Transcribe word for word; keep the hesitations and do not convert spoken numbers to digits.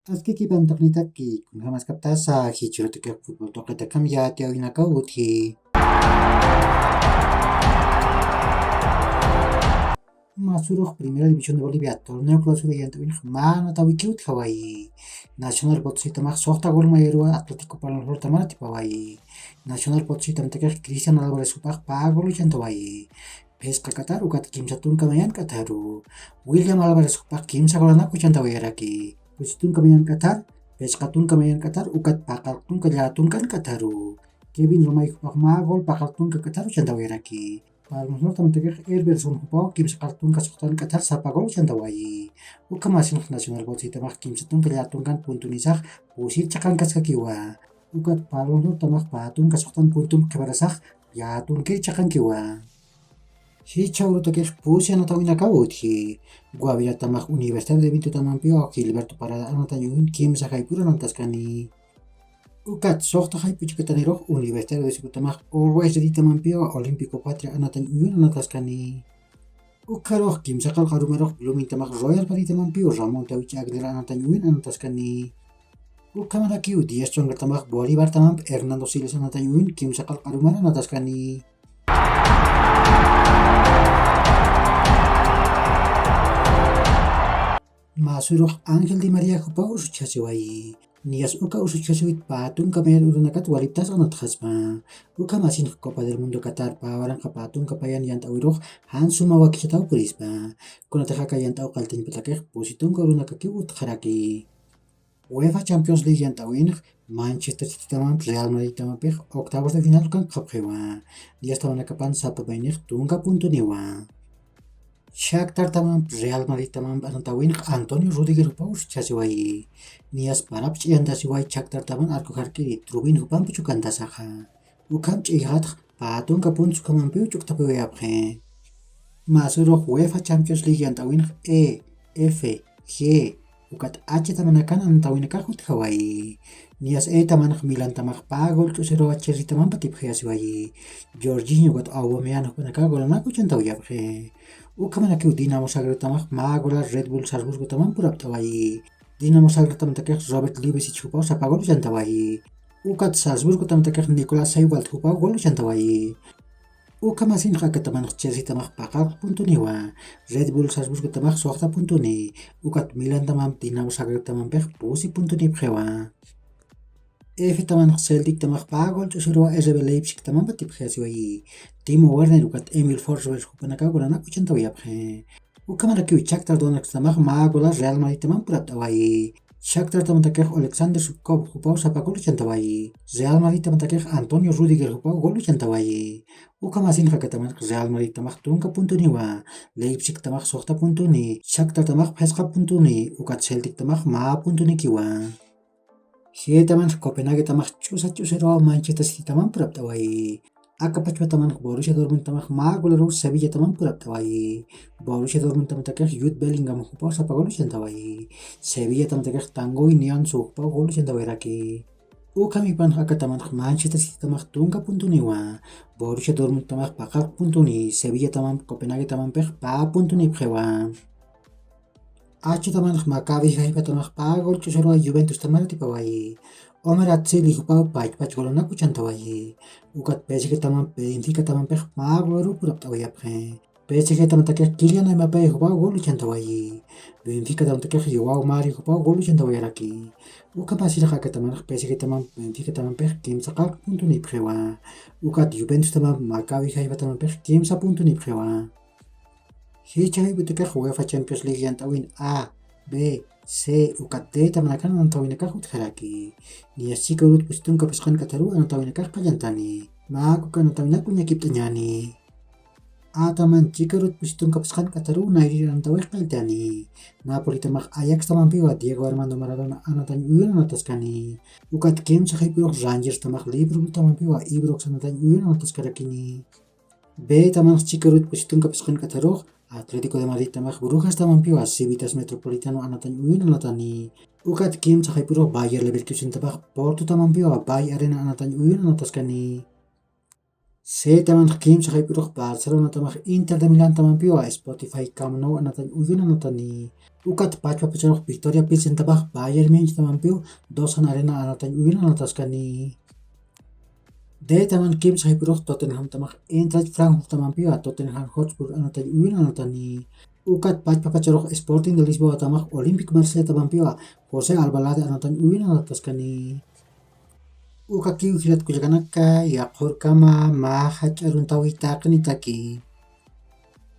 Askiki pantaqnitaki, kunjamaskaptasa jichhürutaki fútbol tuqitakamp yatiyäwinakaw utji. Mä surux Primera División de Bolivia torneo clausura yant'äwinx mä anatawiki utjawayi. Nacional Potositamax suxta gol mayaruwa Atlético Palmaflortamar atipawayi. Nacional Potositamatakix Cristian Álvarez jupax pä gol uchantawayi. Phisqa k'atar ukat kimsa tunka mayan k'atharu. William Álvarez jupax kimsa golanak uchantawayaraki. Pusi tunka mayan k'athar, phisqa tunka mayan k'athar ukat paqallq tunka llätunkan k'atharu. Kevin Romay jupax mä gol paqallq tunka k'athar uchantawayaraki. Palmaflortamatakix Herberson jupaw kimsa qallq tunka suxtan k'athar sapa gol uchantawayi. Ukhamasinx Nacional Potositamax kimsa tunka llätunkan puntunisax pusir chiqankaskakiwa. Ukat Palmaflortamax pä tunka suxtan puntump qhiparasax llätunkir chiqankiwa. Jichha urutakix pusi anatawinakaw utji. Guaviratamax Universitario de Vintutamampiwa Gilberto Parada anatañ uñin kimsa jayp'ur anataskani. Ukat suxta jayp'u chikatanirux Universitario de Sibutamax Always Readytamampiwa Olímpico Patria anatañ uñin anataskani. Ukharux kimsa qallq arumarux Bloomingtamax Royal Paritamampiwa Ramón Tawich Aguilera anatañ uñin anataskani. Ukhamarakiw diez chunkartamax Bolivartamamp Hernando Siles anatañ uñin kimsa qallq arumar anataskani. Mä surux Ángel Di María jupaw usuchjasiwayi. Niyas uka usuchjasiwit pä tunka mayan urunakat waliptas anatxaspa. Ukhamasinx Copa del Mundo Qatar pä waranqa pä tunka payan yant'äwirux jan suma wakichataw purispa. Kunatix aka yant'äw qalltañpatakix pusi tunka urunakakiw utjaraki. UEFA Champions League yant'äwinx Manchester Citytamamp Real Madridtamampix octavos de final ukankxapxiwa. Niyas tawanakapan sapa maynix tunka puntuniwa. Shakhtartamamp Real Madridtamamp anatawinx Antonio Rüdiger jupaw usuchjasiwayi. Niyas parap ch'iyantasiway Shakhtartaman arco jark'iri Trubin jupamp chukantasaxa. Ukham ch'iyxatx pä tunka puntos ukhamampiw ch'ukthapiwayapxi. Mä surux UEFA Champions League yant'äwinx E, F, G, ukat H tamanakan anatawinakax utjawayi. Niyas E tamanx Milantamax pä gol ch'usiruwa Chelseatamamp atipxayasiwayi. Jorginho ukat Aubameyang jupanakax golanak uchantawayapxi. Ukhamarakiw Dinamo Zagrebtamax mä golar Red Bull Salzburgotamamp purapt'awayi. Dinamo Zagrebtamatakix Robert Ljubicic jupaw sapa gol uchantawayi. Ukat Salzburgotamtakix Nicolas Seywald jupaw gol uchantawayi. Ukhamasinx akatamanx Chelseatamax paqallq puntuniwa. Red Bull Salzburgotamax suxta puntuni. Ukat Milantamamp Dinamo Zagrebtamampix pusi puntunipxiwa. F tamanx Celtictamax pä gol ch'usiruwa R B Leipzigtamamp atipxayasiwayi. Timo Werner ukat Emil Forsberg jupanakax golanak uchantawayapxi. Ukhamarakiw Shakhtar Donetsktamx mä golar Real Madridtamamp purapt'awayi. Shakhtartamatakix Oleksandr Zubkov jupaw sapa gol uchantawayi. Real Madridtamatakix Antonio Rüdiger jupaw gol uchantawayi. Ukhamasinx akatamanx Real Madridtamax tunka puntuniwa. Leipzigtamax suxta puntuni. Shakhtartamax phisqa puntuni. Ukat Celtictamax mä puntunikiwa. G tamanx Copenhaguetamax ch'usa ch'usiruwa Manchester Citytamamp purapt'awayi. Aka pachpatamanx Borussia Dortmundtamax mä golaruw Sevillatamamp purapt'awayi. Borussia Dortmundtamatakix Jude Bellingham jupaw sapa gol uchantawayi. Sevillatamatax Tanguy Nianzou jupaw gol uchantawayaraki. Ukhamipanx akatamanx Manchester Citytamax tunka puntuniwa. Borussia Dortmundtamax paqallq puntuni. Sevillatamamp Copenhaguetamampix pä puntunipxiwa. H tamanx Maccabi Haifatamax pä gol ch'usiruwa Juventustamar atipawayi. Omer Atzili jupaw pachpach golanak uchantawayi. Ukat P S Gtamamp Benficatamampix mä golaruw purapt'awayapxi. P S Gtamatakix Kylian Mbappé jupaw gol uchantawayi. Benficatamatakix Joao Mario jupaw gol uchantawayaraki. Ukhamasinx akatamanx P S Gtamamp Benficatamampix kimsa qallq puntunipxiwa. Ukat Juventustamamp Maccabi Haifatamampix kimsa puntunipxiwa. Jichha jayp'utakix UEFA Champions League yant'äwin A, B, C, ukat D tamanakan anatawinakax utjaraki. Niyas chika urut pusi tunka phisqan k'atharuw anatawinakax qallantani. Mä uka anatawinak uñakipt'añäni. A taman chika urut pusi tunka phisqan k'atharuw nayrir anatawix qalltani. Napolitamax Ajaxtamampiwa Diego Armando Maradona anatañ uyun anataskani. Ukat kimsa jayp'urux Rangerstamax Liverpooltamampiwa Ibrox anatañ uyun anataskarakini. B tamanx chika urut pusi tunka phisqan k'atharux Atlético de Madridtamax Brujastamampiwa Civitas Metropolitano anatañ uyun anatani. Ukat kimsa jayp'urux Bayer Leverkusentamax Portotamampiwa Bay Arena anatañ uyun anataskani. Setaman kimsa jayp'irux Barcelonatamax Inter de Milantamampiwa, Spotify Camp Nou anatañ uyunanatani. Ukat pachpapacharux Victoria Pilsentamx Bayern Munichtamampiw Dosan Arena anatañ uyunanataskani. Detaman kimsa jayp'irux Tottenhamtamax Eintracht Frankfurtamampiwa Tottenham Hotspur anatañ uyunanatani. Ukat pachpapacharux Sporting de Lisboatamax Olympic Marseillamampiwa José Albalade anatañ uyunanataskani. Uka kiw jilat kullakanaka, yaqhurkama mä jach'a aruntawi taqinitaki.